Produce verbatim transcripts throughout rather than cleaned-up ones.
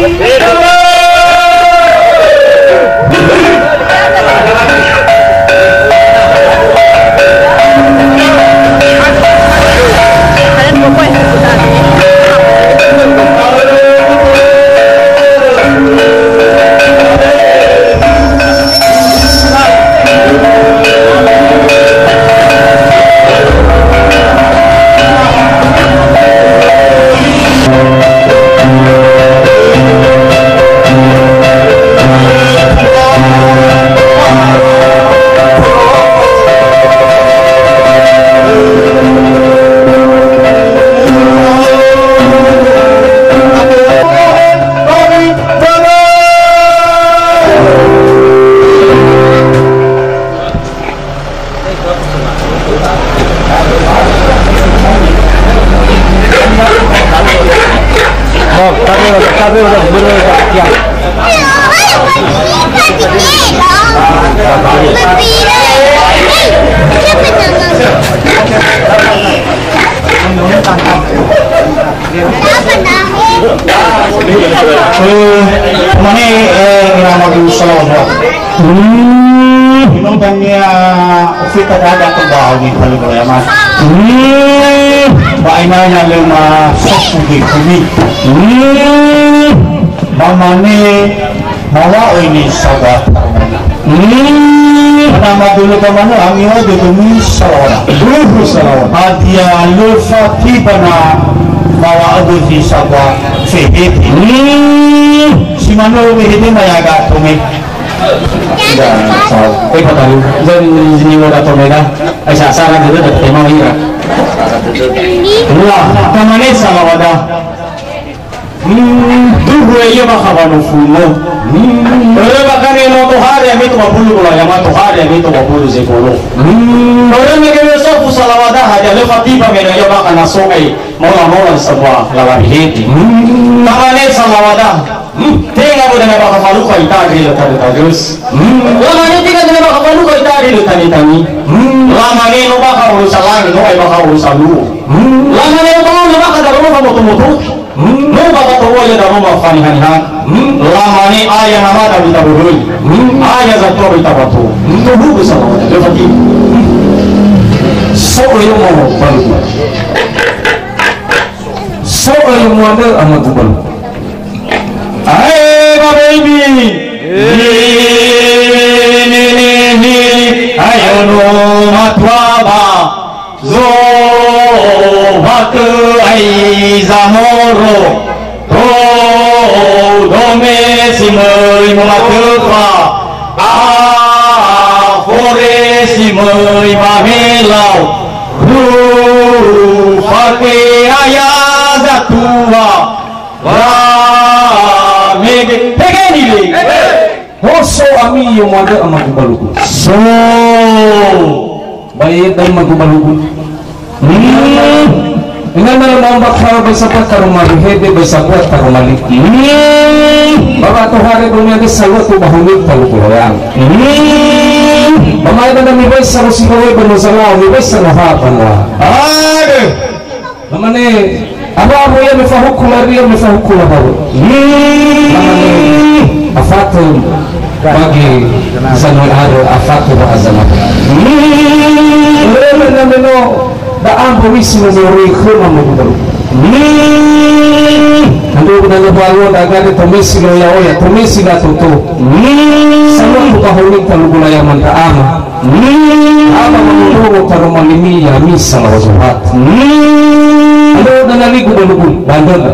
Eh, mane, eh, ira magu salawat. Hmm. Ino dania ofeta dada kembali kali kali amat. Hmm. Ba ina ya lema sofu di kumi. Hmm. Ba mane Mawa'ö ini sabar. Hmm. Nama dulu ke mana? Ami wa dulu mi salawat. Duhu salawat. Hadia lö fati bana mawa'ö ini sabar. Fehete. Hmm. Si mano fehete maya gato me. Tidak, salah. Eh, patalu. Jadi, ini wa gato me dah. Eh, sa-, salah dulu, dah tema ira. Wah, kamane salawat dah. Hmm, duhu ia bakha wanofumo. Hmm. Ere bakane no tohare ami to babulu bola yama tohare ami to babulu zebolo. Hmm. Ere me gele sofu salawadaha dia lö fatiba me no ia bakha na so ai mola-mola sebuah lalari hedi. Hmm. Tamane salawadaha. Hmm. Tenga boda na bakha faluka itagri le tadu tagus. Hmm. Lamane tenga boda na bakha faluka itagri le tani-tani. Hmm. Lamane no bakha urusa langi no ai bakha urusa luo. Hmm. Lamane no bakha daru no moto-moto. Hmm. No ba gato ya daroma faniha-niha. Hmm. Lamane aya namada bita bohoi. Hmm. Aya zatua bita bato. Hmm. Tuhu besar nama. Lefati. Hmm. So yo mo balu. So yo mo ande ama tu balu. Ae ba baby. Ni, ni, ni, ni. Ayo no matua ba. Zohagö ai zamoro, tou dome si möi mumatöfa, afore si möi mamelau, rufake aya zatua, wamege, pegeni le. Hoso ami yo muandrö amagu balugu. So. Ba ye dai magu balugu. Hmm. Enggak dalam ombak hal bersama karoma hede bersama karoma li. Hmm. Baba tohare dunia ke salua tu bahuni talu kuloyang. Hmm. Bama eda dami baisa rosi kowe bano zalawa mi baisa roha banua. Aduh. Lamane, abu-abu ya mefahuku lari ya mefahuku labaru. Hmm. Lamane, afatu bagi sanoi aro afatu ba azama. Hmm. Lamane meno, da ambo misi mezori khema mudu baru. Hmm. Ando na lebaru da gade tomesi lo ya oya, tomesi la toto. Hmm. Sama tu kahuni talu gula ya manta ama. Hmm. Aba manurungu taroma limi ya misa lawa zuhat. Hmm. Ando dana ligu balugu, bandöna.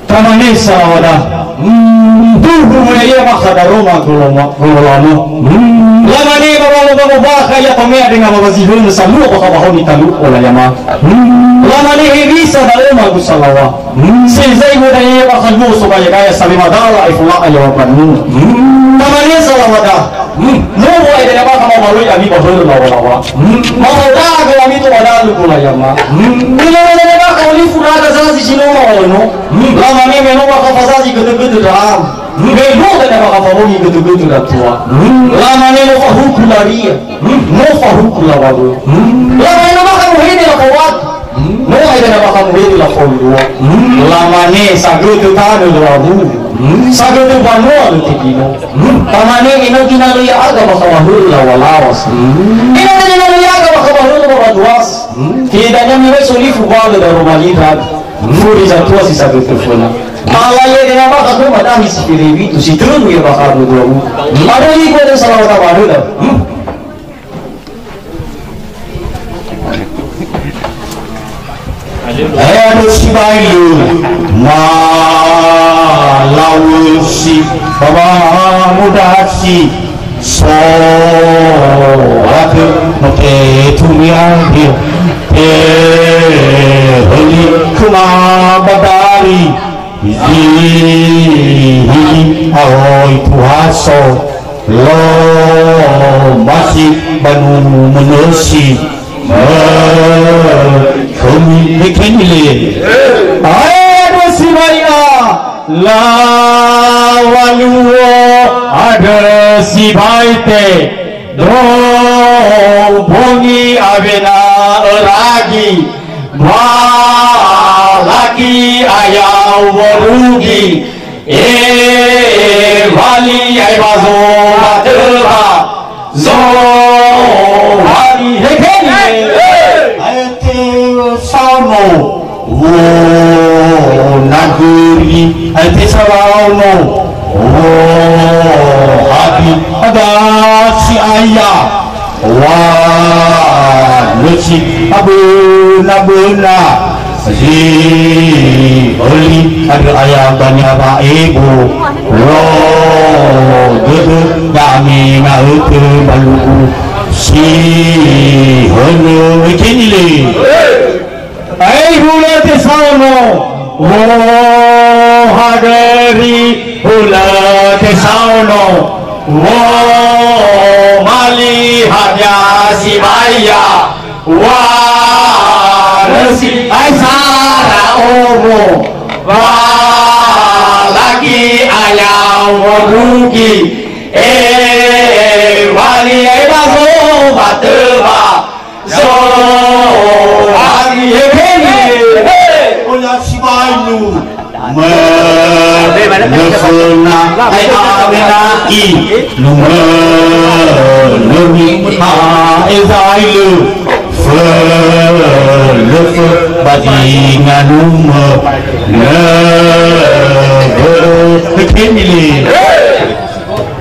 Tamane salawada. Hmm. Duhu ya bakha daroma goloma, gololamo. Hmm. Lamane ba walo ba bakha ya tomea dengan babazihun salua bakha bahoni talu ola yama. Hmm. Lamane hewisa daroma gusalawa. Hmm. Sezai moda ya bakha luo sobaya gaya sabe madala efola ya wapanu. Hmm. Tamane salawada. Hmm. No wa ede na bakha mamaloi ami ba hörö lawa-lawa. Hmm. Mahoda gö ami to adalu bola yama. Hmm. Ino na bakha olifu raga zazi si no ma ono. Hmm. Lamane me no bakha fazazi gödö-gödö da'am. Hmm. Me no na bakha fawongi gödö-gödö datua. Hmm. Lamane no fahuku laria. Hmm. No fahuku lawalu. Hmm. Lamane no bakha muhede la fawat. No aefa na bakha muhede lafondrua. Lamane sagötö tanö lö awuwu. Sagötö mbanua lö tebinö. Tamane ena'ö ginalö ya'aga bakha wahölö lawalawa si. Ena'ö ginalö ya'aga bakha wahölö wawaduasi. Tidak nyami wai solifu balö daroma lindra. Furi zatua si sagötö föna. Ala yede na bakha khöma dahi si felewitu si tölu ya bakha dua-dua. Ada ligu ada salah kata wahölö. Andrö sibai lö, ma lawösi, ba wamudasi, so atö, no tetu mi'andrö, te höli, khöma badari, zi hili, aoi tuhaso, Lo masi ba numönösi, khömi hekenile. Ae dua sibai a, lawaluo, andrö sibai te, do bongi awena öragi, ba lagi ayau worugi, E wali ae ba zowatöwa, zowali hekeni. Ae tesaono, wo nagöri, ae tesaono, wo habi, adasi aya. Wa nösi aböna-böna zi öli andrö aya ba ni'awa ebo. Lo dödö dame nga'ötö balu'u si hönö ekenile. Ai hulö tesaono, wo hadöri hulö tesaono, wo mali hadia sibaya, wa rösi ai sara omo, wa lagi ayau wodugi, e wali ai bazo batöwa. Zo'abi hekeni. Oya sibai lu. Mö-, möföna. Ai awena i. Lu mö-, nömi. Ha, ezai lu. Fö-, lö fö-, badinga numö. Nö-, bö-, hekeni li.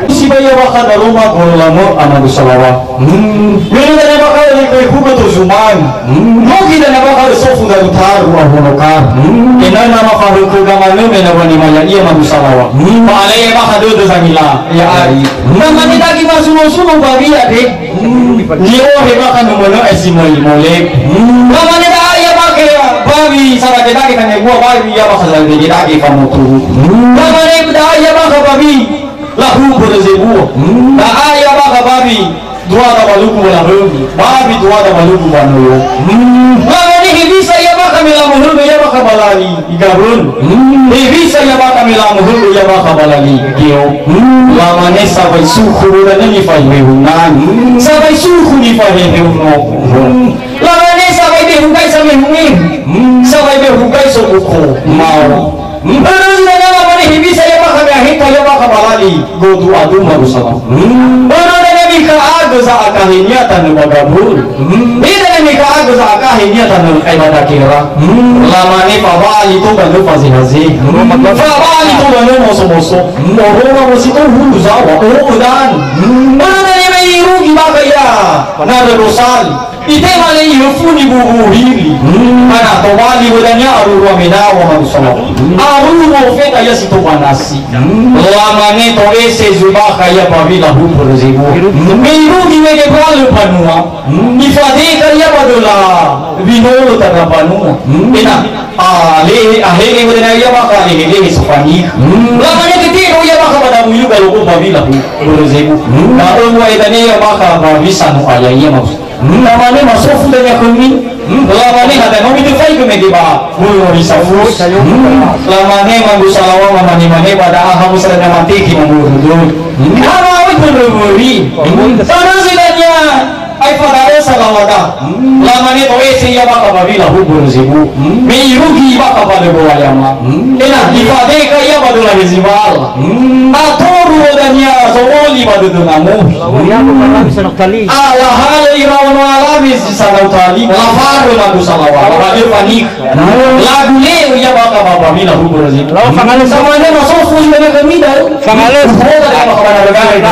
Sibai ya bakha daroma gorolamö ama dusalawa. Hmm. Mene dania bakha le be hugo to zuman. Hmm. Nogi dania bakha le sofu daru taru a honokar. Hmm. Enana ma fahökö gamanö mena wani maya ia ma dusalawa. Hmm. Ba ale ya bakha dödö zangila. Ya ai. Hmm. Namane dagi masuno-suno ba wia de. Hmm. Ni ohe bakha numönö esi moli mole. Hmm. Namane da ya bakha ya bawi sarage dagi kane gua bawi ya bakha sarage dagi famotu. Hmm. Namane da ya bakha bawi. Lahu börö zebua. Hmm. Da'a ya bakha bawi, dua dabalugu ba lahömi. Bawi dua dabalugu ba noyo. Hmm. Lamane hewisa ya bakha me lamöhögö ya bakha ba lali. Igabön. Hmm. Hewisa ya bakha me lamöhögö ya bakha ba lali. Geo. Hmm. Lamane sabai sukhu börö nöni fahehunan. Hmm. Sabai sukhu ni fahehuno. Hmm. Lamane sabai behugai sa mehungi. Hmm. Sabai behugai so uko. Mau. Börö zi dania lamane hewisa ya bakha me aheta ya bakha ba lali, godu adu marusa. Börö dania mikha'agö za'akahe nia tanö ba gabul. Börö dania mikha'agö za'akahe nia tanö ai ba dakera. Lamane fabali to ba nö fazehaze. Fabali to ba nö moso-moso. Oroma mosi to hulu zawa, o dan. Börö dania me irugi bakha ya. Na dosali. Itema le ihöfuni bubu hili. Hmm. Ana tobali wödania aruru amena wa manusia. Hmm. Aruru ofeta ya si tobanasi. Hmm. Lamane to'ese zubakha ya bawi lahu börö zebua. Hmm. Me irugi mege balö banua. Hmm. Ifadeka ya ba döla binolo tana banua. Hmm. Ena, a, lehe, a, hele wödania ya bakha lehe, lehe sofani. Hmm. Lamane tetedo ya bakha ba damu yuga loko bawi lahu börö zebua. Hmm. Na ömua edania ya bakha bawi sanu aya ya manusia. Hmm, lamane masofu dania khömi. Hmm, lamane hadia no mitefai khö mege ba bulu no risafus. Hmm, lamane mandu salawa mamane-mane ba da'a hamu sa dania mateki mandu rudul. Hmm, hana awai khö röwöri. Hmm, tanö zi dania Aefa da'ö salawada. Hmm. Lamane to'ese ia bakha ba Wila Hubu Rezebu. Hmm. Me irugi ibakha ba Lebo Wayama. Hmm. Ena, ifadeka ia ba döla Hezibala. Hmm. Atoru dania zo'oli ba dödö Namohi. Hmm. Alahalö ira ono alawe zi sanau tali. Lafarö madu salawada. Ba döfa nikha. Lagu leo ia bakha ba Wila Hubu Rezebu. Lau fangalö. Samane masofu ia bakha mida. Fangalö. Ufoda ia bakha ba na regare.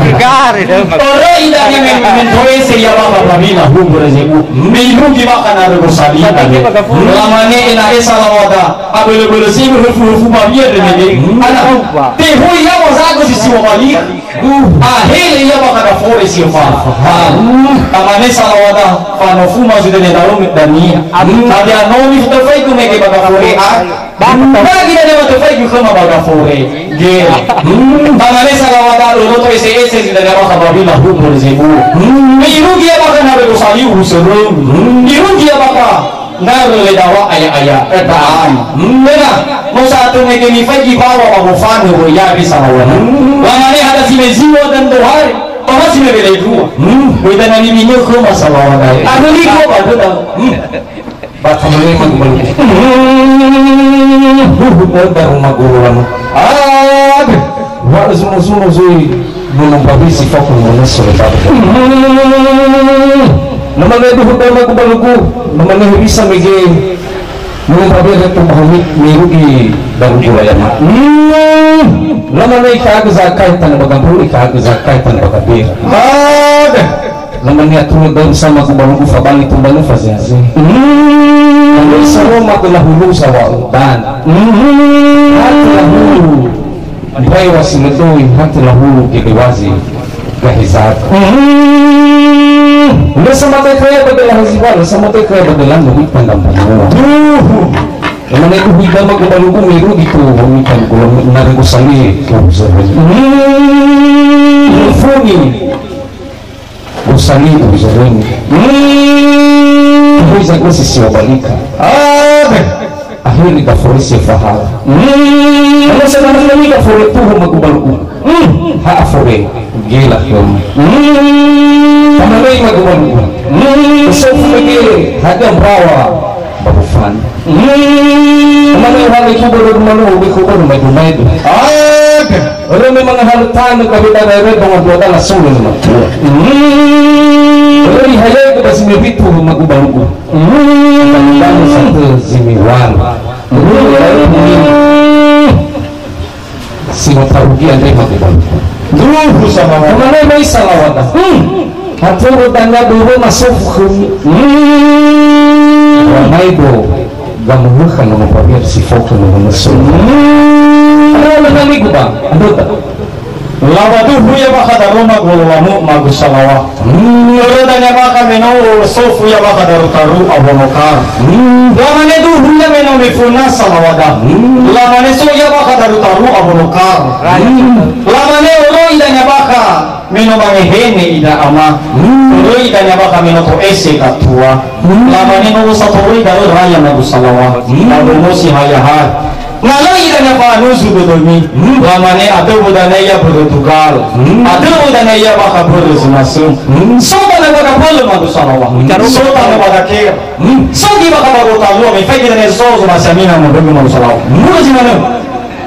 Regare, deh. Ora ida ia men-, mentoese ia bakha ba Wila Hubu Rezebu. Me irugi bakha na rego sali. Lamane ena e salawada. Abölö-bölö si hufu-hufu ba wia de mege. Ana. Tehoi ia wazago si siwa bali. Ahele ia bakha dafore si fa. Tamane salawada, fanofuma zudene darum dania. Tabi anomi futafaiku mege bakha fore a. Bagi dania watafaiku khöma bakha fore. Ge. Tamane salawada, lolo to'ese-ese zudene bakha ba Wila Hubu Rezebu. Irugi ia bakha na rego sali uhu söröm. Irugi ia bakha. Ngarö le dawa aya-aya, eh, ta'ama. Mena, no sa'atö mege nifaigi bawa ba wofanö wö yabi salawada. Lamane hada si me ziwa dan dohare, ba ma si me wele dua. Weda nani minyo khöma salawada. Anu liko ba döda. Ba tamane ma gubalu. Huhu ba rumah guru lama. Aduh. Wa zuno-zuno zui. Nono mbawi si fao khö nono sore baba. Lamane duhu dama gubalugu, lamane hewisa mege. Nono mbawi ada tu mahami merugi daru gula yama. Lamane ikagö zakai tanö ba gambulu, ikagö zakai tanö ba gabera. Ada. Lamane atulö daun sama gubalugu fabani tumbanö fazeaze. Lamane saroma gö lahulu sawa utan. Hati lahulu. Mbaewa si lö doi hati lahulu gede wazi gahe zatu. Lö samate kaya ba dela haziwa, lö samate kaya ba dela no ita ndam banua. Lamane duhu idama gubalugu merugi tu wami kan gula na rego sali. Funi. Gosali uhu zalöni. Hmm. Uhu zagö si siwa balika. Abe. Akhirnya gafore si fahala. Hmm. Kalau saya nama lagi gafore tuhu magu baluku. Hmm. Ha afore. Gila khöma. Hmm. Tamalai magu baluku. Hmm. Sofu lagi. Haga merawa. Ba ufan. Hmm. Mane uhale kubur rumah lu, be kubur rumah rumah itu. Ada. Ora memang hal tanah kami tak ada orang dua dalam solo rumah tua. Hmm. Ora ihaya ke basi mebitu rumah kubaluku. Hmm. Kamu satu zimiwan. Hmm. Si matarugi andre magu baluku. Duhu sama. Kemana mai salawata? Hmm. Haturu danga dulu masuk khömi. Hmm. Wa maido gamöhökha nono pawir si fokho nono nesu. Hmm. Ada naligu ba. Ada tak? Lawa duhu ya bakha daroma golo lamu magu salawa. Hmm, ora dania bakha meno sofu ya bakha daru-taru abono kar. Hmm. Lamane duhu ya meno mefuna salawada. Hmm. Lamane so ya bakha daru-taru abono kar. Hmm. Lamane oro idania bakha meno mangehene ida ama. Hmm. Oro idania bakha meno to ese katua. Hmm. Lamane no usa toroi daro raya magu salawa. Hmm. Abono si haya-haya. Na lö idania fa'anuzu dödömi, hmm, lamane adöwö dania ia börö tugal. Hmm. Adöwö dania ia bakha börö zömasöng. Hmm. So dania bakha bölö magu salawa. Hmm. So dania bakha kera. Hmm. So gi bakha ba gotalua, me faigi dania so zomasi amina mambögö magu salawa. Mura zi manö.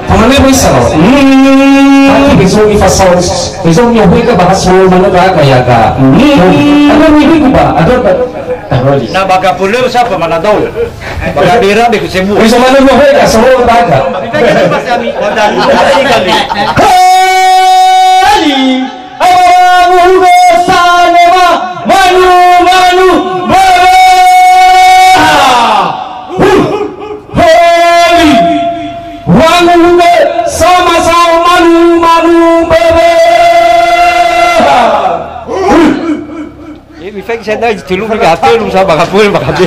Tamane wai salawa. Hmm. Tapi bezo ifasau, bezo nyohoi ka bahas lo manö ka yaga. Hmm. Ada minggu ba, ada. Na bakha bölö sapa mana dau. Bakha bera be kusebu. Wis manö mo he ka soro taga. Hali, abawa muhugo sanema, manu, manu, baba. Hali, wanguhugo sama-sama manu, manu, baba. Eh, mi fek saya dah telu, mi kata lu sama kapul, maka dia.